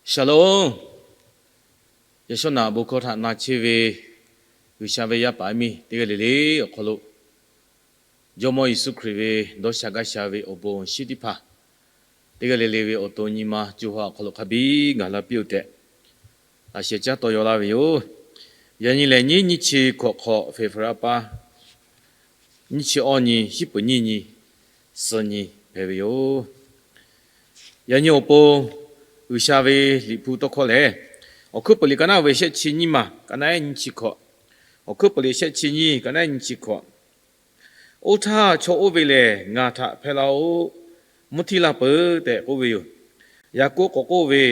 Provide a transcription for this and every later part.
Shalom. Yaꞈ shawˉ naꞈ bon hkawˇ htaꞈ na chehˇ ve G'uiˬsha ve yaˇ paˍ miˇ teˇ g'aˇ le le awˬ hk'aw lo, Jawˇmawˇ Yeˍsuˆ Hkriꞈ ve dawˇ sha gaˇ sha ve awˬ bon awˬ shinˉ teˇ hpaˍ, teˇ g'aˇ le le ve awˬ to nyi ma co ha awˬ hk'aw lo hk'a biˇ gaˬ la piˇ-oˬ tehꞈ, laꞈ sheh caˉ taw yaw laˇ ve yoˬ. Yaꞈ nyi lehˬ, nyiˇ nyiˇ chi hkawꞈ hk'awꞈ February a pa nyiˇ chi awˇ nyi, shiˉ peuˍ nyiˇ nyi, suh nyi hpehꞈ ve yoˬ. Yaꞈ nyi awˬ pon G'uiˬsha ve Liꞈ hpu tawˇ hkawˇ lehˬ, Awˬ hkuiˉ peuˍ liꞈ ka naˆ ve shehˆ chi nyiˇ maˬ, ka naˆ ehˉ nyiˇ chi hkawꞈ, Awˬ hkuiˉ peuˍ liꞈ shehˆ chi nyiˇ, ka naˆ ehˉ nyiˇ chi hkawꞈ. Oˇ htaˇ chaw oˇ ve lehˬ ngaˬ htaꞈ hpehˇ laˇ-oˆ. Mvuhˇ htiˇ laˇ peuˬ tehꞈ k'oˆ ve yoˬ. Yaˍkoˆ k'awꞈ k'oˆ ve,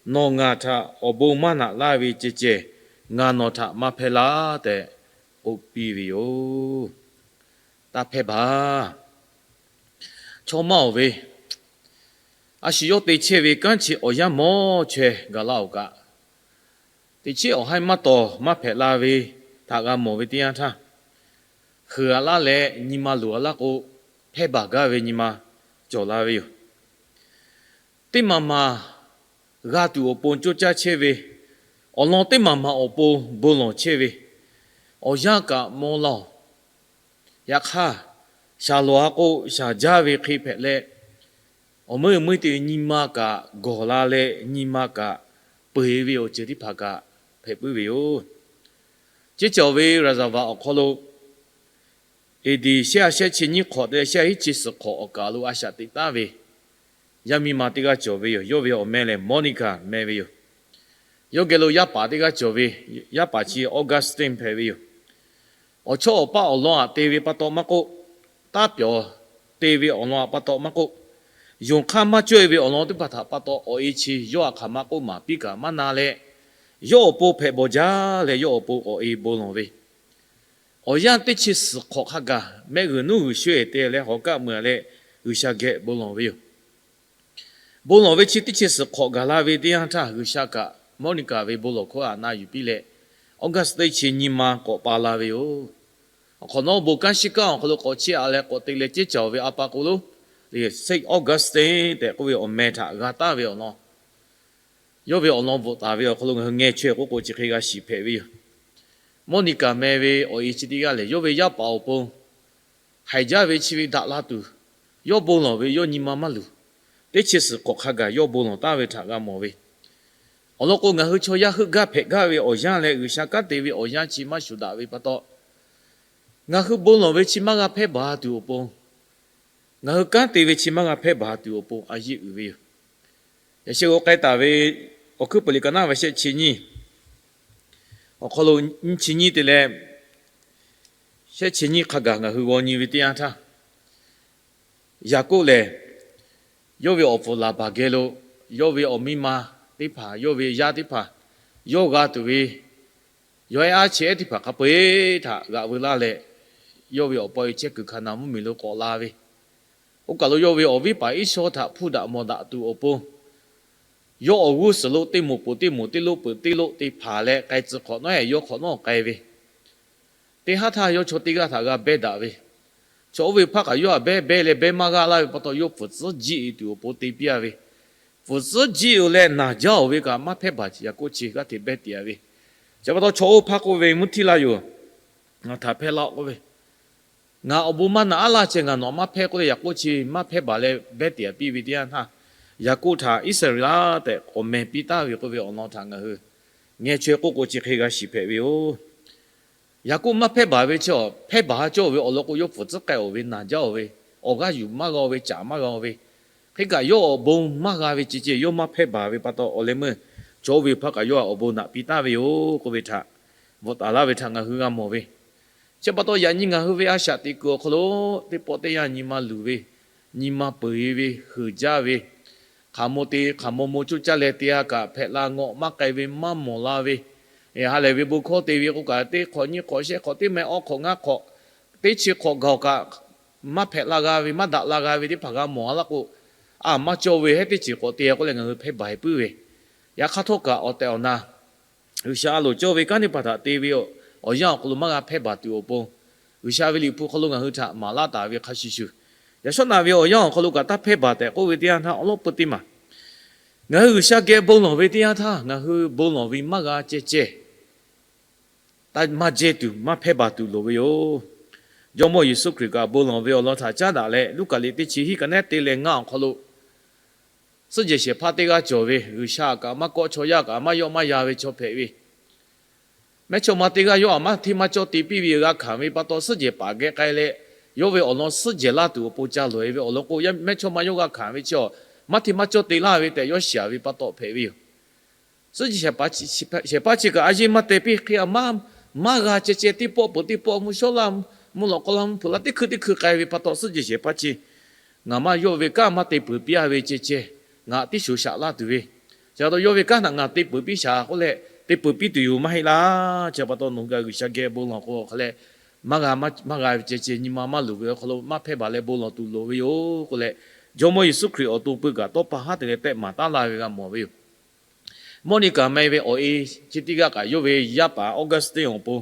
Nawˬ ngaˬ htaꞈ awˬ bon maˇ naꞈ laˇ ve ceh ceh, ngaˬ nawˬ htaꞈ maˇ hpehˇ laˇ tehꞈ k'oˆ piˇ ve yoˬ. Taˇ hpehˇ baˬ. Chaw maˇ awˬ ve, a shu yawˇ te chehˇ ve kanˉ chi awˬ yanˇ mawˇ chaweh gaˬ laˇ-oˬ kaꞈ, teꞈ chiˉ awˬ haiˉ maˇ tawˍ maˇ hpehꞈ la ve htaꞈ g'a mawˬ ve teˇ yanˇ htaˇ, heuˬ-a laˇ leh nyi ma luˬ-a laˇ k'o, hpehˇ baˬ gaˇ ve nyi ma cawˬ la ve yoˬ. Teˇ maˬ maˬ g'a tuˬ awˬ pon coˇ caˇ chehˇ ve, awˬ lawn teˇ maˬ maˬ awˬ pon bon lawˬ chehˇ ve, awˬ yanˇ kaꞈ maw laˇ-oˬ. Yaꞈ hk'aˇ, shaˍ lawˬ-a k'o shaˍ jaˇ ve hk'e hpehꞈ leh, awˬ meuˇ meuˇ te nyi ma kaꞈ gawˬ la leh nyi ma kaꞈ peu-eˬ ve awˬ ceuˬ teˇ hpaˍ kaꞈ hpehꞈ puiˉ ve yoˬ. Ceˇ cawˬ ve raˍzaˍvaˍ awˬ hk'aw lo, A D shehˆ a shehˆ chi nyiˇ hk'awꞈ te leh shehˆ a hiˉ chi suhˍ hk'awꞈ awˬ kaˬ lo a shaꞈ teꞈ taˉ ve yaˇ miˇ ma teˇ g'aˇ cawˬ ve yoˬ. Yawˇ ve awˬ meh lehˬ Monica meh ve yoˬ. Yawˇ geh lo yaˇ paˍ teˇ g'aˇ cawˬ ve, yaˇ paˍ chi Augustine hpehꞈ ve yoˬ. Awˬ chawˇ awˬ paˇ awˬ lawn aꞈ te ve pa taw maˇ k'oˆ, taˇ pyawˬ te ve awˬ lawn aꞈ pa taw maˇ k'oˆ, yonˍ hk'aˇ maˇ cawˇ-e ve awˬ lawn teˇ hpaˍ htaꞈ pa taw awˬ e chi yawˇ aꞈ hk'aˬ ma k'oˆ maˍ piˇ kaꞈ maˇ na leh, yawˇ awˬ pon hpehꞈ bawˬ jaˇ leh yawˇ awˬ pon awˬ e bon lawˬ ve, awˬ yanˇ teˇ chi suhˍ hk'awꞈ hk'a gaˬ mehˆ g'uiˬ nuˉ g'uiˬ sho-eˬ te leh hawˬ kaˆ meuˬ-a leh G'uiˬsha geh bon lawˬ ve yoˬ. Bon lawˬ ve chi teˇ chi suhˍ hk'awꞈ gaˬ la ve teˇ yanˇ htaˇ, G'uiˬsha kaꞈ Monica ve bon lawˬ hkawˇ aꞈ na yuˬ piˇ leh, Augustine chi nyi ma k'awꞈ pa la ve yoˬ. Awˬ hk'awꞈ nawˉ bon kanˉ shiˉ kanˉ awˬ hk'aw lo k'awꞈ chiˇ aꞈ leh k'awꞈ te leh ceˇ cawˬ ve a pa k'o lo, Saint Augustine tehꞈ k'oˆ ve awˬ meh htaꞈ g'a taˍ ve awˬ lawn, yawˇ ve awˬ lawn bvuhꞈ taˍ ve awˬ hk'aw lo ngaˬ hui ngeh chaweh k'oˆ k'o chi hk'e g'a shiˍ hpehꞈ ve yoˬ. Monica meh ve awˬ e chi teˇ g'aˇ lehˬ, yawˇ ve yaˇ paˍ awˬ pon haiˬ jaˇ ve chi ve daꞈ la tuˬ, yawˇ bon lawˬ ve yawˇ nyi ma maˇ luˬ. Teˇ chi suhˍ hk'awꞈ hk'a gaˬ yawˇ bon lawˬ taˍ ve htaꞈ g'a mawˬ ve. Awˬ lawn k'o, ngaˬ hui chaw yaˇ heuˆ gaˇ hpehꞈ gaˇ ve awˬ yanˇ leh G'uiˬsha kanˉ te ve awˬ yanˇ chi maˇ shuˍ daꞈ ve pa taw, ngaˬ hui bon lawˬ ve chi maˇ g'a hpehˇ baˬ tuˬ awˬ pon, ngaˬ hui kanˉ te ve chi maˇ g'a hpehˇ baˬ tuˬ awˬ pon a yeˇ uiˍ ve yoˬ. Yaꞈ sheh g'aw k'ai taˍ ve Awˬ hkuiˉ peuˍ liꞈ ka naˆ ve shehˆ chi nyiˇ awˬ hk'aw lo, nyiˇ chi nyiˇ te leh shehˆ chi nyiˇ hk'a gaˬ ngaˬ hui g'aw nyi ve teˇ yanˇ htaˇ, Yaˍkoˆ lehˬ, yawˇ ve awˬ pfuhˍ Laˍbaˍ geh lo, yawˇ ve awˬ miˇ ma teˇ hpaˍ, yawˇ ve yaˇ teˇ hpaˍ, yawˇ g'a tuˬ ve yawˇ ehˉ aˉ chi ehˉ teˇ hpaˍ hk'a peu-eˬ htaꞈ g'aꞈ veu laˇ leh, yawˇ ve awˬ pa e chehˇ kuiˬ Hkaˍnanˍ mvuhˇmiˬ lo k'awꞈ la ve, oˇ kaˬ lo yawˇ ve awˬ viˉ paˍ Iˉsawˇ htaꞈ hpuˇ daꞈ mawˬ daꞈ tuˬ awˬ pon, yawˇ awˬ g'uˇ suhˍ lo teˇ moˍ peuˬ teˇ moˍ, teˇ loˆ peuˬ teˇ loˆ te hpanˍ leh, k'ai tcuh hk'awꞈ nawˉ-ehˍ yawˇ hk'awꞈ nawˉ k'ai ve, teˇ haˉ htaˇ yawˇ chaw teˇ g'aˇ htaꞈ g'a behˇ daꞈ ve, chaw oˇ ve hpaˇ kaꞈ yawˇ htaꞈ behˇ behˇ leh behˇ maˇ g'aˇ laˇ ve pa taw, yawˇ pfuhˍ tcuhˉ jiˆ-e tuˬ awˬ pon te piˇ-a ve, pfuhˍ tcuhˉ jiˆ-o leh naˬ jaˇ-oˬ ve kaꞈ maˇ hpehˇ baˬ. Yaˍkoˆ chi g'aˇ hteꞈ behˇ tiꞈ-a ve, chi pa taw chaw oˇ hpaˇ k'oˆ ve, Mvuhˇ htiˇ la yoˬ, ngaˬ htaꞈ hpehˇ laˇ-oˆ k'oˆ ve, ngaˬ awˬ bon maˇ naꞈ aˉ laˇ ceh ngaˬ nawˬ maˇ hpehˇ k'oˆ leh, Yaˍkoˆ chi maˇ hpehˇ baˬ leh behˇ tiꞈ-a piˇ ve teˇ yanˇ htaˇ, Yaˍkoˆ htaꞈ Iˉsaˍreˍlaˆ tehꞈ awˬ meh piˇ taˍ ve k'oˆ ve awˬ lawn htaꞈ ngaˬ hui ngeh chaweh k'oˆ k'o, chi hk'e g'a shiˍ hpehꞈ ve yoˬ. Yaˍkoˆ maˇ hpehˇ baˬ ve chi, hpehˇ baˬ ha cawˇ ve awˬ lawn k'o, yawˇ pfuhˍ tcuhˉ k'ai-oˬ ve, naˬ jaˇ-oˬ ve, awˬ g'aˇ yuˬ maˇ g'a-o ve, caˍ maˇ g'a-o ve, hk'e kaꞈ yawˇ awˬ bon maˇ g'a ve ceh ceh yawˇ maˇ hpehˇ baˬ ve pa taw, awˬ leh meuˇ chaw oˇ ve hpaˇ kaꞈ yawˇ htaꞈ awˬ bon naꞈ piˇ taˍ ve yoˬ k'oˆ ve htaꞈ bvuhꞈ taˍ laˇ ve htaꞈ ngaˬ hui g'a mawˬ ve. Chi pa taw yaꞈ nyi ngaˬ hui ve a shaꞈ teꞈ kuiˬ awˬ hk'aw lo, teˇ pawˆ teˇ yanˇ nyi ma luˬ ve, nyi ma peu-eˬ ve, heuˬ jaˇ ve, hk'aˬ maw te hk'aˬ maw maw coˇ caˇ leh te-a kaꞈ, hpehꞈ la ngawˆ maˇ k'ai ve, maˇ mawˬ la ve, ha lehˬ ve bon hkawˇ te ve k'o kaꞈ, teˇ hk'awꞈ nyiˇ hk'awꞈ shehˆ hk'awꞈ teˇ meh awˇ hk'awꞈ ngaˇ hk'awꞈ, teˇ chi hk'awꞈ gaˬ-oˬ kaꞈ, maˇ hpehꞈ la g'a ve, maˇ daꞈ la g'a ve teˇ hpaˍ g'a mawˬ-a laˇ k'o, a maˇ cawˇ ve hehˉ teˇ ceuˬ k'awꞈ te-a k'oˆ leh ngaˬ hui hpehˇ baˬ-e puiˉ ve. Yaꞈ hk'aˇ htawˇ kaꞈ awˬ tehˬ awˬ na G'uiˬsha a loˍ cawˇ ve kanˉ teˇ hpaˍ htaꞈ te ve awˬ yanˇ awˬ hk'aw lo maˇ g'a hpehˇ baˬ tuˬ awˬ pon, G'uiˬsha ve Liꞈ hpu hk'aw lo ngaˬ hui htaꞈ maˍ laˇ taˍ ve hk'a shuˍ shuˍ, yaꞈ shawˉ naꞈ ve awˬ yanˇ awˬ hk'aw lo kaꞈ taˇ hpehˇ baˬ tehꞈ k'oˆ ve teˇ yanˇ htaˇ, awˬ lawˉ peu teˇ maˬ Ngaˬ hui G'uiˬsha geh bon lawˬ ve teˇ yanˇ htaˇ, ngaˬ hui bon lawˬ ve maˇ g'a ceh ceh, maˇ jehˇ tuˬ, maˇ hpehˇ baˬ tuˬ loˍ ve yoˬ. Jawˇmawˇ Yeˍsuˆ Hkriꞈ kaꞈ bon lawˬ ve awˬ lawn htaꞈ caˉ daꞈ leh, Luˉkaꞈ liꞈ teˇ chi hiˉ ka neˉ te leh ngaˇ awˬ hk'aw lo, suhˉ jehˬ shehˍ hpaˇ teˇ g'aˇ cawˬ ve, G'uiˬsha kaꞈ maˇ kawˆ, chaw yaˇ kaꞈ maˇ yawˆ maˇ yan ve chaw hpehꞈ ve, mehˇchawˇma teˇ g'aˇ yawˇ aꞈ maˇ hteˇ maˇ cawˇ te piˇ ve g'a hkanˍ ve pa taw, suhˉ jehˬ paˍ geh k'ai leh, yawˇ ve awˬ lawn suhˉ jehˬ laˇ tuˬ awˬ pon ca loꞈ e ve awˬ lawn k'o, mehˇchawˇma yawˇ g'a hkanˍ ve chi awˬ maˇ hteˇ maˇ cawˇ te laˇ ve tehꞈ yawˇ shiˍ ve pa taw hpehꞈ ve yoˬ. Suhˉ jehˬ shehˍ hpaˇ chi kaꞈ a yeˇ maˇ teh piˇ hk'e, maˇ g'a ceh ceh teˇ pawˆ peuˬ teˇ pawˆ mvuhˇ shawˉ laˇ, mvuhˇ lawꞈ k'aw laˇ mvuhˇ hpeuꞈ laˇ, teˇ hkui teˇ hkui k'ai ve pa taw, suhˉ jehˬ shehˍ hpaˇ chi ngaˬ maˇ yawˇ ve kanˉ maˇ te peuˬ piˇ a ve ceh ceh, ngaˬ tiˉ shoˍ shaꞈ laˇ tuˬ ve, chi pa taw yawˇ ve kanˉ htaꞈ ngaˬ te peuˬ piˇ shaˍ k'oˆ leh, te peuˬ piˇ tuˬ yoˬ maˇ heˆ laˇ. Chi pa taw nawˬ hui kaꞈ G'uiˬsha geh bon lawˬ k'o hk'a leh, maˇ g'a, maˇ g'a ve ceh ceh nyi ma maˇ luˬ ve awˬ hk'aw lo maˇ hpehˇ baˬ leh bon lawˬ tuˬ loˍ ve yoˬ k'oˆ leh, Jawˇmawˇ Yeˍsuˆ Hkriꞈ awˬ to pui kaꞈ tawˇ pa haˉ te leh tehꞈ maˍ taˉ laˇ ve g'a mawˬ ve yoˬ. Mawˇniˆkaˍ meh ve awˬ e chi teˇ g'aˇ kaꞈ yawˇ ve yaˇ paˍ Augustine awˬ pon,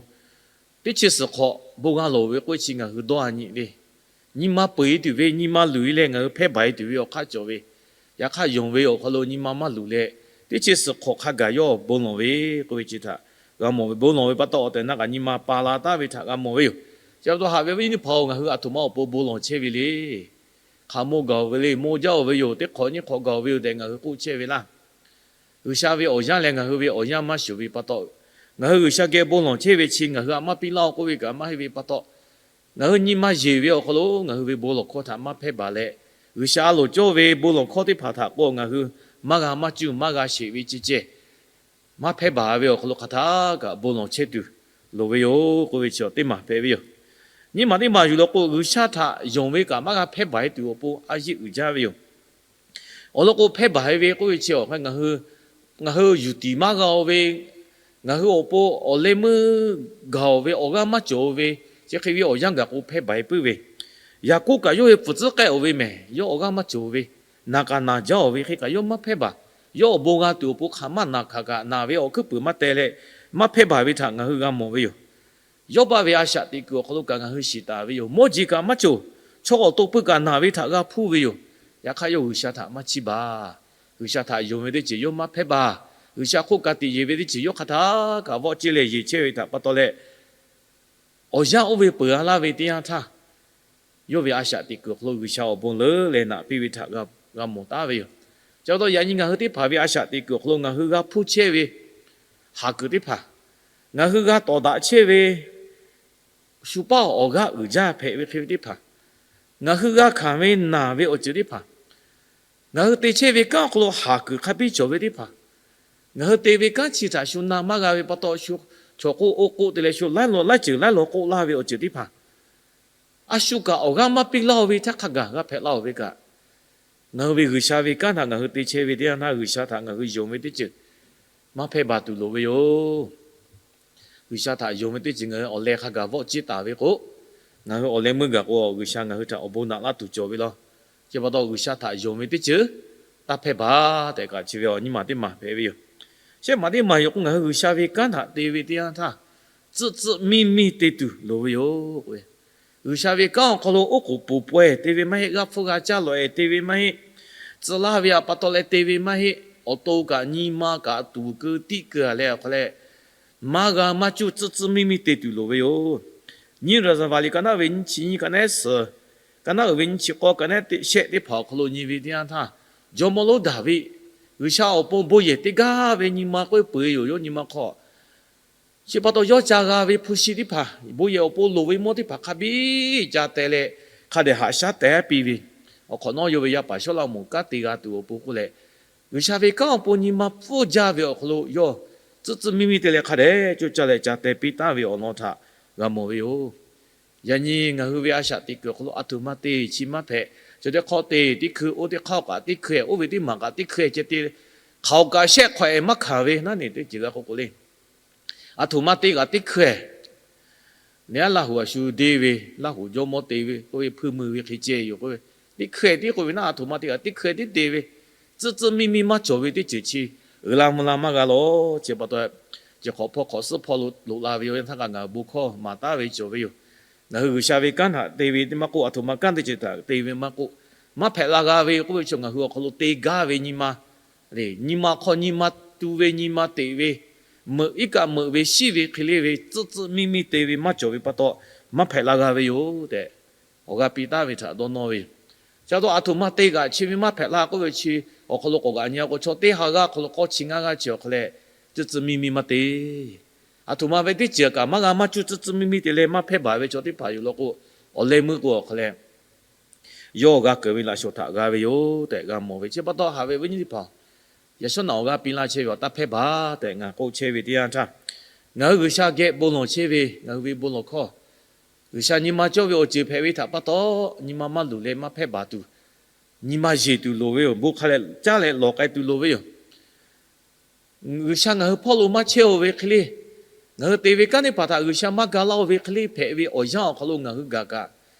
teˇ chi suhˍ hk'awꞈ bon g'a loˍ ve k'oˆ ve chi ngaˬ hui dawˇ a nyi le. Nyi ma peuˬ e tuˬ ve, nyi ma luˬ e leh ngaˬ hui hpehˇ baˬ e tuˬ ve awˬ hk'aˇ cawˬ ve, yaꞈ hk'aˇ yonˍ ve awˬ hk'aw lo nyi ma maˇ luˬ leh, teˇ chi suhˍ hk'awꞈ hk'a gaˬ yawˇ bon lawˬ ve k'oˆ ve chi htaꞈ g'a mawˬ ve. Bon lawˬ ve pa taw awˬ tehˬ na kaꞈ nyi ma pa la taˍ ve htaꞈ g'a mawˬ ve yoˬ. Chi pa taw haꞈ ve awˬ viˉ awˬ nyi teˇ hpaˍ-oˬ, ngaˬ hui aˬ htoꞈ ma awˬ pon bon lawˬ chehˇ ve le. Hk'aˬ mawˇ gaˬ-oˬ ve le, mawˇ jaˇ-oˬ ve yoˬ, teˇ hk'awꞈ nyiˇ hk'awꞈ gaˬ-oˬ ve yoˬ tehꞈ ngaˬ hui k'oˆ chehˇ ve laˇ. G'uiˬsha ve awˬ yanˇ leh ngaˬ hui ve awˬ yanˇ maˇ shuˍ ve pa taw, ngaˬ hui G'uiˬsha geh bon lawˬ chehˇ ve chi ngaˬ hui aꞈ maˇ piˇ laˇ-oˬ k'oˆ ve kaꞈ maˇ heˆ ve pa taw, ngaˬ hui nyi ma yeˬ ve awˬ hk'aw lo ngaˬ hui ve bon lawˬ hkawˇ htaꞈ maˇ hpehˇ baˬ leh, G'uiˬsha a loˍ cawˇ ve bon lawˬ hkawˇ teˇ hpaˍ htaꞈ k'o ngaˬ hui maˇ g'a maˇ cuˇ maˇ g'a sheˍ ve ceh ceh, maˇ hpehˇ baˬ ve awˬ hk'aw lo hk'aˬ htaˇ kaꞈ bon lawˬ chehˇ tuˬ loˍ ve yoˬ k'oˆ ve chi teˇ maˬ hpehꞈ ve yoˬ. Nyiˇ maˬ teˇ maˬ yuˬ law k'o, G'uiˬsha htaꞈ yonˍ ve kaꞈ maˇ g'a hpehˇ baˬ e tuˬ awˬ pon a yeˇ uiˍ jaˇ ve yoˬ. Awˬ lawn k'o, hpehˇ baˬ e ve k'oˆ ve chi awˬ hk'aˇ ngaˬ hui yuˬ tiˍ maˇ g'a-o ve, ngaˬ hui awˬ pon awˬ leh meuˇ gaˬ-oˬ ve awˬ g'aˇ maˇ cawˬ-o ve, chi hk'e ve awˬ yanˇ gaˬ k'o hpehˇ baˬ e puiˉ ve, Yaˍkoˆ kaꞈ yawˇ ve pfuhˍ tcuhˉ k'ehˆ-oˬ ve mehˬ, yawˇ awˬ g'aˇ maˇ cawˬ ve, naˬ kaꞈ naˬ jaˇ-oˬ ve hk'e kaꞈ yawˇ maˇ hpehˇ baˬ. Yawˇ awˬ bon g'a tuˬ awˬ pon hk'aˬ maˇ naˬ hkanˍ kaꞈ naˬ ve awˬ hkuiˉ puiˍ maˇ teh leh maˇ hpehˇ baˬ ve htaꞈ ngaˬ hui g'a mawˬ ve yoˬ. Yawˇbaˆ ve a shaꞈ teꞈ kuiˬ awˬ hk'aw lo kaꞈ ngaˬ hui shiˍ taˍ ve yoˬ. Mawˇ jeˬ kaꞈ maˇ cawˬ, chaw awˬ to pui kaꞈ naˬ ve htaꞈ g'a hpuˇ ve yoˬ. Yaꞈ hk'aˇ yawˇ G'uiˬsha htaꞈ maˇ chiˇ baˬ. G'uiˬsha htaꞈ yonˍ ve teˇ ceuˬ yawˇ maˇ hpehˇ baˬ. G'uiˬsha hk'oˆ ka tiꞈ yeˬ ve teˇ ceuˬ yawˇ hk'aˬ htaˇ kaꞈ vawˆ ceˇ leh yeˬ chehˇ ve htaꞈ pa taw leh, awˬ yanˇ oˇ ve peuˬ a laˇ ve teˇ yanˇ htaˇ, yawˇ ve a shaꞈ teꞈ kuiˬ awˬ hk'aw lo G'uiˬsha awˬ bon leuˉ leh naꞈ piˇ ve htaꞈ g'a mawˬ taˉ ve yoˬ. Chi pa taw yaꞈ nyi ngaˬ hui teˇ hpaˍ ve a shaꞈ teꞈ kuiˬ awˬ hk'aw lo ngaˬ hui g'a hpuˇ chehˇ ve haˍ kuiˬ teˇ hpaˍ, ngaˬ hui g'a tawˍ daꞈ chehˇ ve shu paˇ awˬ g'aˇ uiˍ jaˇ hpehꞈ ve hk'e ve teˇ hpaˍ, ngaˬ hui g'a hkanˍ ve naˬ ve awˬ ceuˬ teˇ hpaˍ, ngaˬ hui te chehˇ ve kanˉ awˬ hk'aw lo haˍ kuiˬ hk'a biˇ cawˬ ve teˇ hpaˍ, ngaˬ hui te ve kanˉ chi htaꞈ shu na maˇ g'a ve pa taw, chaw k'oˆ oˇ k'oˆ te leh shu laiˉ law laiˉ ceuˬ laiˉ law k'oˆ laˇ ve awˬ ceuˬ teˇ hpaˍ, a shu kaꞈ awˬ g'aˇ maˇ piˇ laˇ-oˬ ve htaˇ hk'a gaˬ g'a hpehꞈ laˇ-oˬ ve kaꞈ, ngaˬ hui ve G'uiˬsha ve kanˉ htaꞈ ngaˬ hui te chehˇ ve teˇ yanˇ htaˇ G'uiˬsha htaꞈ ngaˬ hui yonˍ ve teˇ ceuˬ maˇ hpehˇ baˬ tuˬ loˍ ve yoˬ. G'uiˬsha htaꞈ yonˍ ve teˇ ceuˬ ngaˬ hui awˬ leh hk'a gaˬ vawˆ ciˇ taˍ ve k'o, ngaˬ hui awˬ leh meuˇ gaˬ k'o G'uiˬsha ngaˬ hui htaꞈ awˬ bon naꞈ laˇ tuˬ cawˬ ve law. Chi pa taw G'uiˬsha htaꞈ yonˍ ve teˇ ceuˬ taˇ hpehˇ baˬ tehꞈ kaꞈ chi ve awˬ nyi maˬ teˇ maˬ hpehꞈ ve yoˬ. Shehˆ maˬ teˇ maˬ yoˬ k'o, ngaˬ hui G'uiˬsha ve kanˉ htaꞈ te ve teˇ yanˇ htaˇ, tcuhˆ tcuhˆ miˇ miˇ te tuˬ loˍ ve yoˬ. G'uiˬsha ve kanˉ awˬ hk'aw lo oˉ k'oˍ poˬ pawehˇ te ve maˇ heˆ, g'aˇ hpfuhˇ g'a caˇ lawꞈ-e te ve maˇ heˆ, tcuh laˇ ve pa taw leh te ve maˇ heˆ, awˬ to kaꞈ nyi ma kaꞈ tuˍ keu tiˆ keu-a leh awˬ hk'aw leh, maˇ g'a maˇ cuˇ tcuhˆ tcuhˆ miˇ miˇ te tuˬ loˍ ve yoˬ. Nyiˇ Raˍzaˍvaˍ liꞈ ka naˉ ve nyiˇ chi nyiˇ ka neˉ suhˍ, ka naˉ uiˍ ve nyiˇ chi k'awˇ ka neˉ teˇ shehˆ teˇ hpaˍ awˬ hk'aw lo nyi ve teˇ yanˇ htaˇ, jawˇmawˇ lonˉ Daˍviˆ G'uiˬsha awˬ pon bon yehˬ teˇ g'aˇ ve nyi ma k'oˆ ve peuˬ e yoˬ. Yawˇ nyi ma hk'aw chi pa taw yawˇ ca g'a ve hpu shi teˇ hpaˍ, bon yehˬ awˬ pon loˍ ve mawˇ teˇ hpaˍ hk'a biˇ ca teh leh, hk'a dehꞈ haꞈ shaˉ teh piˇ ve, awˬ hk'awꞈ nawˉ yawˇ ve yaˇ paˍ Sawˉlaꞈmonˍ kanˉ te g'a tuˬ awˬ pon k'oˆ leh, G'uiˬsha ve kanˉ awˬ pon nyi ma pfuhˇ jaˇ ve awˬ hk'aw lo yawˇ tcuhˆ tcuhˆ miˇ miˇ te leh hk'a dehꞈ coˇ caˇ leh ca teh piˇ taˍ ve awˬ lawn htaꞈ g'a mawˬ ve yoˬ. Yaꞈ nyi ngaˬ hui ve a shaꞈ teꞈ kuiˬ awˬ hk'aw lo aˬ htoꞈ ma te chi maˇ hpehꞈ. Chi teˇ hk'awꞈ te teˇ hkui, oˇ teˇ hk'awꞈ kaꞈ teˇ hkui, oˇ ve teˇ maˬ kaꞈ teˇ hkui ceh te, hk'aoˍ kaꞈ shehˆ hk'awꞈ-e maˇ hkanˍ ve naˉ neˬ teˇ ceuˬ g'a k'oˆ k'o le. Aˬ htoꞈ ma te kaꞈ teˇ hkui-e. Neˇ aˉ Laˇ huˍ a shu deˇ ve, Laˇ huˍ jawˇmawˇ te ve k'oˆ ve hpui mui ve hk'e ceh yoˬ k'oˆ ve, teˇ hkui-e tiˉ k'oˆ ve naˉ, aˬ htoꞈ ma te kaꞈ teˇ hkui-e tiˉ te ve, tcuhˆ tcuhˆ miˇ miˇ maˇ cawˬ ve teˇ ceuˬ chi uiˍ la mvuh la maˇ g'a lawˬ. Chi pa taw, chi hk'awꞈ hpawˇ hk'awꞈ suhˉ hpawˇ lo loꞈ la ve yoˬ. Yaꞈ htaˇ kaꞈ ngaˬ hui bon hkawˇ maˍ taˉ ve cawˬ ve yoˬ. Ngaˬ hui G'uiˬsha ve kanˉ htaꞈ te ve teˇ maˇ k'oˆ, aˬ htoꞈ ma kanˉ teˇ ceuˬ htaꞈ te ve maˇ k'oˆ, maˇ hpehꞈ la g'a ve k'oˆ ve chi ngaˬ hui awˬ hk'aw lo te gaˇ ve nyi ma Nyi ma hk'aw nyi ma tu ve, nyi ma teꞈ ve, meuꞈ iˉ kaˆ meuꞈ ve, shiˉ ve hk'e le ve, tcuhˆ tcuhˆ miˇ miˇ te ve maˇ cawˬ ve pa taw, maˇ hpehꞈ la g'a ve yoˬ tehꞈ, awˬ g'aˇ piˇ taˍ ve htaꞈ dawˇ nawˇ ve yoˬ. Chi pa taw, aˬ htoꞈ ma te kaꞈ chi ve maˇ hpehꞈ la k'oˆ ve chi, awˬ hk'aw lo k'awꞈ g'aꞈ nyi a k'o, chaw teˇ ha g'aˇ hk'aw lo k'awˇ chi ngaˇ g'aˇ chi awˬ hk'aw leh, tcuhˆ tcuhˆ miˇ miˇ maˇ te. Aˬ htoꞈ ma ve teˇ ceuˬ kaꞈ maˇ g'a maˇ cuˇ tcuhˆ tcuhˆ miˇ miˇ te leh maˇ hpehˇ baˬ ve chaw teˇ hpaˍ yoˬ law k'o, awˬ leh meuˇ k'o awˬ hk'aw leh yawˇ g'a keunˍ ve laꞈ shawˍ htaꞈ g'a ve yoˬ tehꞈ g'a mawˬ ve. Chi pa taw, haꞈ ve viˉ nyi teˇ hpaˍ-oˬ, yaꞈ shawˉ naꞈ awˬ g'aˇ piˇ laˇ chehˇ ve awˬ taˇ hpehˇ baˬ tehꞈ ngaˬ k'oˆ chehˇ ve teˇ yanˇ htaˇ, ngaˬ hui G'uiˬsha geh bon lawˬ chehˇ ve ngaˬ hui ve bon lawˬ hkawˇ, G'uiˬsha nyi ma cawˇ ve awˬ ceuˬ hpehꞈ ve htaꞈ pa taw, nyi ma maˇ luˬ leh maˇ hpehˇ baˬ tuˬ, nyi ma yeˬ tuˬ loˍ ve yoˬ. Bon hk'a leh caˉ leh lawˬ k'ai tuˬ loˍ ve yoˬ. G'uiˬsha ngaˬ hui hpawˇ lo maˇ chehˇ-oˬ ve hk'e le, ngaˬ hui te ve kanˉ teˇ hpaˍ htaꞈ G'uiˬsha maˇ ga laˇ-oˬ ve hk'e le hpehꞈ ve awˬ yanˇ awˬ hk'aw lo ngaˬ hui gaˬ kaꞈ,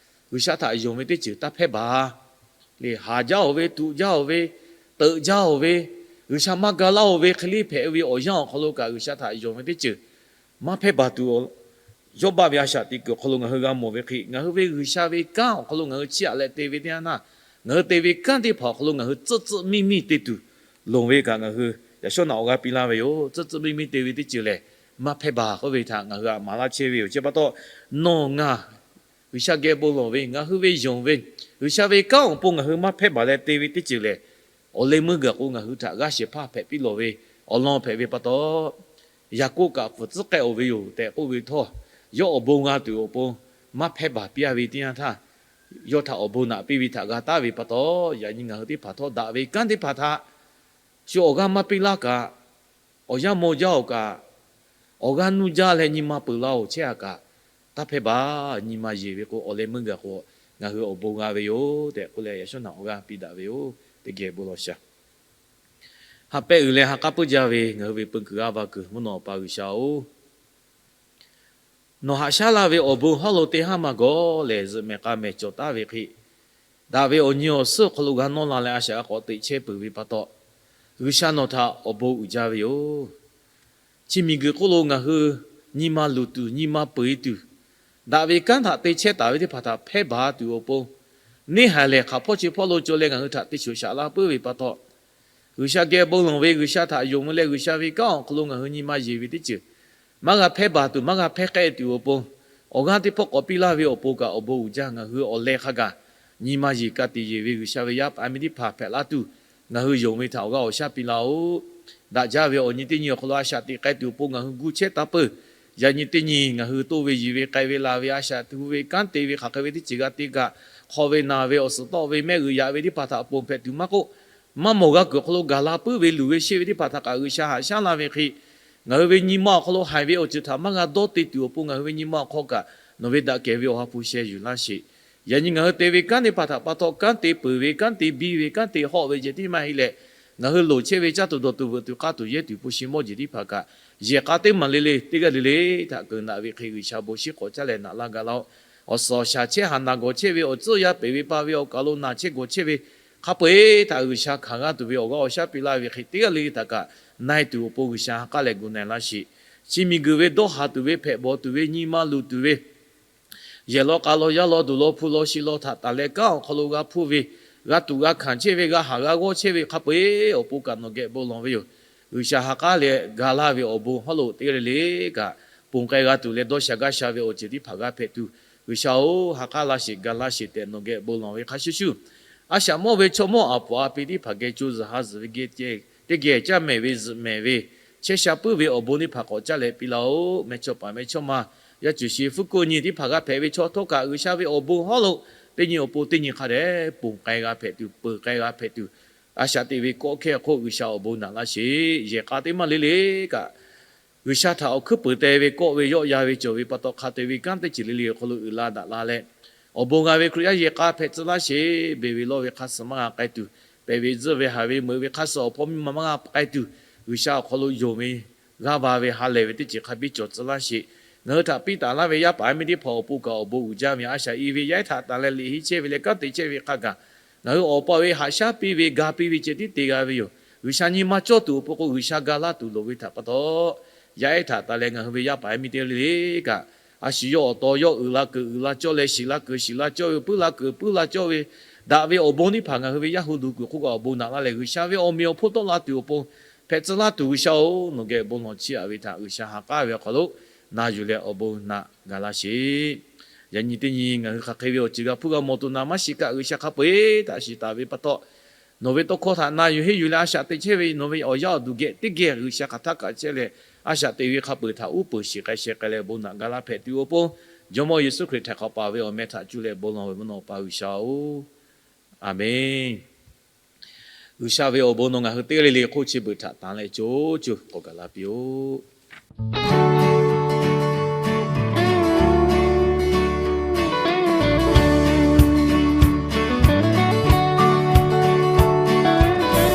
G'uiˬsha htaꞈ yonˍ ve teˇ ceuˬ taˇ hpehˇ baˬ. Leh haˍ jaˇ-oˬ ve, tuꞈ jaˇ-oˬ ve, teuꞈ jaˇ-oˬ ve, G'uiˬsha maˇ ga laˇ-oˬ ve hk'e le hpehꞈ ve awˬ yanˇ awˬ hk'aw lo kaꞈ, G'uiˬsha htaꞈ yonˍ ve teˇ ceuˬ maˇ hpehˇ baˬ tuˬ, Yawˇbaˆ ve a shaꞈ teꞈ kuiˬ awˬ hk'aw lo ngaˬ hui g'a mawˬ ve hk'e, ngaˬ hui ve G'uiˬsha ve kanˉ awˬ hk'aw lo ngaˬ hui chiˇ aꞈ leh te ve teˇ yanˇ htaˇ, ngaˬ hui te ve kanˉ teˇ hpaˍ awˬ hk'aw lo ngaˬ hui tcuhˆ tcuhˆ miˇ miˇ te tuˬ loˍ ve kaꞈ, ngaˬ hui yaꞈ shawˉ naꞈ awˬ g'aˇ piˇ laˇ ve yoˬ. Tcuhˆ tcuhˆ miˇ miˇ te ve teˇ ceuˬ lehˬ, maˇ hpehˇ baˬ k'oˆ ve htaꞈ ngaˬ hui htaꞈ maˍ laˇ chehˇ ve yoˬ. Chi pa taw, nawˬ ngaˬ G'uiˬsha geh bon lawˬ ve, ngaˬ hui ve yonˍ ve, G'uiˬsha ve kanˉ awˬ pon ngaˬ hui maˇ hpehˇ baˬ leh te ve teˇ ceuˬ lehˬ, awˬ leh meuˇ gaˬ k'o ngaˬ hui htaꞈ g'aˇ shehˍ hpaˇ hpehꞈ piˇ lawˬ ve awˬ lawn hpehꞈ ve pa taw, Yaˍkoˆ kaꞈ fuiˍ tcuhˉ k'ehˆ-oˬ ve yoˬ tehꞈ k'oˆ ve htawˇ, yawˇ awˬ bon g'a tuˬ awˬ pon maˇ hpehˇ baˬ piˇ-a ve teˇ yanˇ htaˇ, yawˇ htaꞈ awˬ bon naꞈ piˇ ve htaꞈ g'a taˍ ve pa taw, yaꞈ nyi ngaˬ hui teˇ hpaˍ htawˇ daꞈ ve kanˉ teˇ hpaˍ htaꞈ shu awˬ g'aˇ maˇ piˇ laˇ kaꞈ, awˬ yanˇ maw jaˇ-oˬ kaꞈ, awˬ g'aˇ nuˇ jaˇ leh nyi ma peuˬ laˇ-oˬ chehˇ-a kaꞈ, taˇ hpehˇ baˬ. Nyi ma yeˬ ve k'o, awˬ leh meuˇ gaˬ k'o, ngaˬ hui awˬ bon g'a ve yoˬ tehꞈ k'oˆ leh, yaꞈ shawˉ naꞈ awˬ g'aˇ piˇ daꞈ ve yoˬ. Teˇ geh bon lawˬ shaˍ. Ha pehˆ uiˍ leh ha k'aˉ puiˉ jaˇ ve ngaˬ hui ve peu kuiˬ g'aˇ va kuiˬ mvuhˇ naw awˬ pa G'uiˬsha-oˬ, nawˬ haꞈ shaˉ laˇ ve awˬ bon hawˉ lo teˇ haˉ maˇ gawˬ lehˬ, zuhꞈ mehˍ k'a mehˍ cawˬ taˍ ve hk'e, daꞈ ve awˬ nyi awˬ suhˉ awˬ hk'aw lo g'a nawˇ la leh a shaꞈ g'a k'awꞈ teꞈ chehˇ peuˬ ve pa taw, G'uiˬsha nawˬ htaꞈ awˬ bon uiˍ jaˇ ve yoˬ. Chi miˬguiˬ hk'oˆ lo ngaˬ hui nyi ma luˬ tuˬ, nyi ma peuˬ-e tuˬ, daꞈ ve kanˉ htaꞈ te chehˇ taˍ ve teˇ hpaˍ htaꞈ hpehˇ baˬ tuˬ awˬ pon, neˇ haiˬ lehˬ hk'aˬ hpawˇ chi hpawˇ lo cawˬ leh ngaˬ hui htaꞈ te shoˍ shaꞈ la puiˉ ve pa taw, G'uiˬsha geh bon lawˬ ve, G'uiˬsha htaꞈ yonˍ ve leh G'uiˬsha ve kanˉ awˬ hk'aw lo ngaˬ hui nyi ma yeˬ ve teˇ ceuˬ maˇ g'a hpehˇ baˬ tuˬ, maˇ g'a hpehˇ k'ai tuˬ awˬ pon, awˬ g'aˇ teˇ hpawˇ k'awꞈ piˇ laˇ ve awˬ pon kaꞈ awˬ bon uiˍ jaˇ. Ngaˬ hui awˬ leh hk'a gaˬ nyi ma yeˬ ka tiꞈ yeˬ ve G'uiˬsha ve yaˇ paˍ miˇ teˇ hpaˍ hpehꞈ laˇ tuˬ, ngaˬ hui yonˍ ve htaꞈ awˬ g'aˇ awˬ shaˉ piˇ laˇ-oˆ. Daꞈ jaˇ ve awˬ nyi teˇ nyi awˬ hk'aw lo a shaꞈ teꞈ k'ai tuˬ awˬ pon ngaˬ hui gu chehˇ taˍ peuˬ. Yaꞈ nyi teˇ nyi ngaˬ hui toˇ ve yiˬ ve k'ai ve laˬ ve a shaꞈ tuˬ ve kanˉ te ve hk'aˬ hk'e ve teˇ ceuˬ g'a te kaꞈ, hk'aw ve naˬ ve awˬ suhˍ tawˆ ve mehˆ g'uiˬ yaꞈ ve teˇ hpaˍ htaꞈ ponˬ hpehꞈ tuˬ maˇ k'oˆ, maˇ mawˬ g'a kuiˬ awˬ hk'aw lo gaˬ la puiˉ ve luˬ ve sheˆ ve teˇ hpaˍ htaꞈ kaꞈ G'uiˬsha haꞈ shaˉ laˇ ve hk'e, ngaˬ hui ve nyi ma awˬ hk'aw lo haiˬ ve awˬ ceuˬ htaꞈ maˇ g'a dawˇ te tuˬ awˬ pon ngaˬ hui ve nyi ma awˬ hk'aw kaꞈ nawˬ ve daꞈ kehˬ ve awˬ ha hpu sheh yuˬ laˇ sheˍ. Yaꞈ nyi ngaˬ hui te ve kanˉ teˇ hpaˍ htaꞈ pa taw kanˉ te peuˬ ve, kanˉ te biˇ ve, kanˉ te hawˆ ve ceh tiˉ maˇ heˆ leh, ngaˬ hui loˍ chehˇ ve caˇ tuˬ dawˬ tuˬ veuꞈ tuˬ k'aˇ tuˬ yehˇ tuˬ hpu shi mawˇ jeˬ teˇ hpaˍ kaꞈ, yehˬ k'a teˇ maˬ le le teˇ g'aˇ le le htaꞈ keunˍ daꞈ ve hk'e G'uiˬsha bon shiˉ k'awꞈ caˇ leh naꞈ laˇ gaˬ laˇ-oˆ. Awˬ suhˍ awˬ shaˍ chehˇ haˍ naˬ gawˬ chehˇ ve awˬ tcuhˉ yaˇ peˬ ve pa ve awˬ kaˬ lo naˬ chehˇ gawˬ chehˇ ve hk'a peu-eˬ htaꞈ G'uiˬsha hkanˍ g'aˇ tuˬ ve awˬ g'aˇ awˬ shaˉ piˇ laˇ ve hk'e teˇ g'aˇ le le htaꞈ kaꞈ na-e tuˬ awˬ pon G'uiˬsha ha k'aˉ leh gu na-e laˇ sheˍ. Chi miˬguiˬ ve dawˇ haˍ tuˬ ve, hpehꞈ bawˬ tuˬ ve, nyi ma luˬ tuˬ ve, yehˬ law k'a law yaˇ law duˬ law hpu law shi law htaꞈ taˍ leh kanˉ awˬ hk'aw lo g'a hpuˇ ve, g'a tuꞈ g'a hkanˍ chehˇ ve, g'a haˍ g'a g'awˇ chehˇ ve hk'a peu-eˬ awˬ pon kaꞈ nawˬ geh bon lawˬ ve yoˬ. G'uiˬsha ha k'aˉ leh ga laˇ ve awˬ bon hawˉ lo teˇ g'aˇ le le kaꞈ ponˬ k'ai g'a tuˬ leh dawˇ sha gaˇ sha ve awˬ ceuˬ teˇ hpaˍ g'a hpehꞈ tuˬ, G'uiˬsha-oˬ, ha k'aˉ laˇ sheˍ, ga laˇ sheˍ tehꞈ nawˬ geh bon lawˬ ve hk'a shuˍ shuˍ, a shaꞈ mawˇ ve chaw mawˇ aˬ poꞈ a pi teˇ hpaˍ geh co zuhˬ ha zuhˬ ve geh teˇ geh caˇ mehˍ ve zuhꞈ mehˍ ve, chehˇ sha puiˉ ve awˬ bon teˇ hpaˍ k'awꞈ caˇ leh piˇ laˇ-oˆ. Mehˇchawˇ paˍ mehˇchawˇma, yaˇ cuˬ shi fuˉ kuˆ nyi teˇ hpaˍ g'a hpehꞈ ve chaw htawˇ kaꞈ G'uiˬsha ve awˬ bon hawˉ lo teˇ nyi awˬ pon teˇ nyi hk'a dehꞈ ponˬ k'ai g'a hpehꞈ tuˬ, peuˬ k'ai g'a hpehꞈ tuˬ, a shaꞈ teꞈ ve kawˆ hkehˇ hk'oˆ G'uiˬsha awˬ bon naꞈ laˇ sheˍ. Yehˬ k'a teˇ maˇ le le kaꞈ G'uiˬsha htaꞈ awˬ hkuiˉ puiˍ te ve kawˆ ve yawˆ yan ve cawˬ ve pa taw hk'a te ve kanˉ teˇ ceuˬ le le awˬ hk'aw lo uiˍ la daꞈ la leh, awˬ bon g'a ve Hkriꞈ yaˇ yehˬ k'a hpehꞈ tcuh laˇ sheˍ. Beˬ ve lawˇ ve hk'a suh maˇ g'a k'ai tuˬ, pehˬ ve tzuhˇ ve haˍ ve meuꞈ ve hk'a suh awˬ hpaw miˇ ma maˇ g'a k'ai tuˬ, G'uiˬsha awˬ hk'aw lo yonˍ ve g'aˇ va ve ha lehˬ ve teˇ ceuˬ hk'a biˇ cawˬ tcuh laˇ sheˍ. Ngaˬ hui htaꞈ piˇ taˍ laˇ ve yaˇ paˍ yaˇ miˇ teˇ hpaˍ awˬ pon kaꞈ awˬ bon uiˍ jaˇ ve a shaꞈ i ve yaˇ ehˉ htaꞈ tanˬ leh liꞈ henˇ chehˇ ve leh kanˉ te chehˇ ve hk'a gaˬ, ngaˬ hui awˬ pa ve haꞈ shaˉ piˇ ve ga piˇ ve ceh tiˉ te g'a ve yoˬ. G'uiˬsha nyi ma cawˇ tuˬ awˬ pon k'o, G'uiˬsha ga laˇ tuˬ loˍ ve htaꞈ pa taw, yaˇ ehˉ htaꞈ tanˬ leh ngaˬ hui ve yaˇ paˍ yaˇ miˇ teˇ g'aˇ le le kaꞈ, a shu yawˇ awˬ taw yawˇ uiˍ la kuiˬ uiˍ la cawˇ leh, shiˍ la kuiˬ shiˍ la cawˇ ve, puiˉ la kuiˬ puiˉ la cawˇ ve, daꞈ ve awˬ bon teˇ hpaˍ ngaˬ hui ve Yaˇ hu duˬ kuiˬ hk'oˆ kaꞈ awˬ bon naꞈ laˇ leh, G'uiˬsha ve awˬ meꞈ awˬ hponˇ tawˆ la tuˬ awˬ pon hpehꞈ tcuh laˇ tuˬ G'uiˬsha-oˬ, nawˬ geh bon lawˬ chiˇ aꞈ ve htaꞈ G'uiˬsha ha k'aˉ ve awˬ hk'aw lo na yuˬ leh awˬ bon naꞈ ga laˇ sheˍ. Yaꞈ nyi teˇ nyi ngaˬ hui hk'aˬ hk'e ve awˬ ceuˬ g'a hpuˇ g'a mawˬ tuˬ naˍ maˇ shiˍ kaꞈ, G'uiˬsha hk'a peu-eˬ htaꞈ shiˍ taˍ ve pa taw, nawˬ ve tawˇ hkawˇ htaꞈ na yuˬ henˇ yuˬ leh a shaꞈ teꞈ chehˇ ve nawˬ ve awˬ yaˇ awˬ duˬ geh teˇ geh G'uiˬsha hk'aˬ htaˇ kaꞈ chehˇ leh, a shaꞈ teꞈ ve hk'a peu-eˬ htaꞈ uˉ peunˍ shiˍ k'ai sheh k'ai leh bon naꞈ ga laˇ hpehꞈ tuˬ awˬ pon, Jawˇmawˇ Yeˍsuˆ Hkriꞈ htaiˍ hk'awꞈ paˍ ve awˬ meh htaꞈ cuˇ leh bon lawˬ ve mvuhˇ naw Awˬ pa G'uiˬsha-oˬ, Aˍmenˇ. G'uiˬsha ve awˬ bon nawˬ ngaˬ hui teˇ g'aˇ le le hk'oˆ chi beuꞈ htaꞈ tanˍ leh co co k'awꞈ gaˬ la piˇ-oˆ.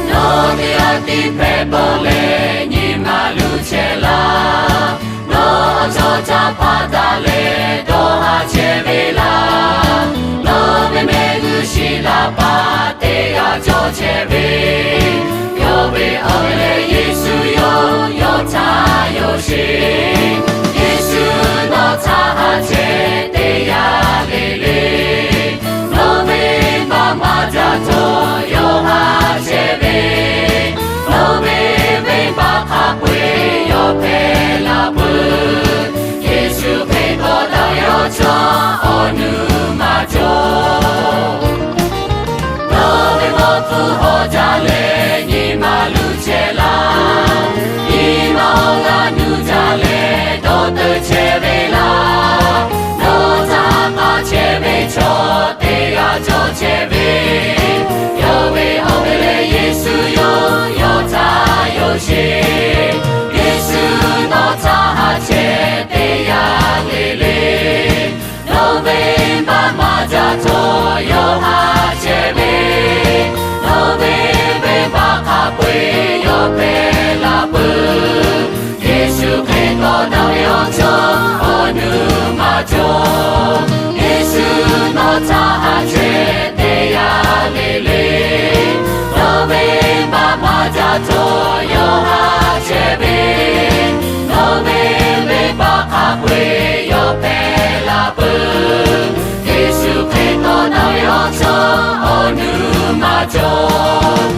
Nawˬ ve a tiˇ hpehꞈ pawˆ leh nyi ma luˬ chehˇ laˇ. Nawˬ chaw caˇ hpaˇ daꞈ leh dawˇ haˍ chehˇ ve laˇ. Nawˬ ve mehˆ g'uˇ shiˍ laˇ paˍ teˇ g'aˇ cawˬ chehˇ ve, yawˇ ve awˬ meh lehˬ Yeˍsuˆ yoˬ, yawˇ htaꞈ yonˍ sheˍ. Yeˍsuˆ nawˬ htaꞈ haꞈ chehˇ teˇ yanˇ le le. Nawˬ ve venˇbaˆ maˇ jaˇ htawˇ yawˇ haꞈ chehˇ ve, nawˬ ve venˇbaˆ hk'a peu-eˬ yawˇ hpehꞈ la peuˬ. Yeˍsuˆ Hkriꞈ k'awꞈ daꞈ ve awˬ chawˇ awˬ nuˇ maˇ cawˬ. Nawˬ ve mawˇ hpfuhˇ hawˉ jaˇ leh nyi ma luˬ chehˇ laˇ. Nyi ma awˬ g'aˇ nuˇ jaˇ leh dawˇ teuꞈ chehˇ ve laˇ. Nawˬ htaꞈ haꞈ chehˇ ve chaw teˇ g'aˇ cawˬ chehˇ ve, yawˇ ve awˬ meh lehˬ Yeˍsuˆ yoˬ, yawˇ htaꞈ yonˍ sheˍ. Yeˍsuˆ nawˬ htaꞈ haꞈ chehˇ teˇ yanˇ le le. Nawˬ ve venˇbaˆ maˇ jaˇ htawˇ yawˇ haꞈ chehˇ ve, nawˬ ve venˇbaˆ hk'a peu-eˬ yawˇ hpehꞈ la peuˬ. Yeˍsuˆ Hkriꞈ k'awꞈ daꞈ ve awˬ chawˇ awˬ nuˇ maˇ cawˬ. Yeˍsuˆ nawˬ htaꞈ haꞈ chehˇ teˇ yanˇ le le. Nawˬ ve venˇbaˆ maˇ jaˇ htawˇ yawˇ haꞈ chehˇ ve, nawˬ ve venˇbaˆ hk'a peu-eˬ yawˇ hpehꞈ la peuˬ. Yeˍsuˆ Hkriꞈ k'awꞈ daꞈ ve awˬ chawˇ awˬ nuˇ maˇ cawˬ.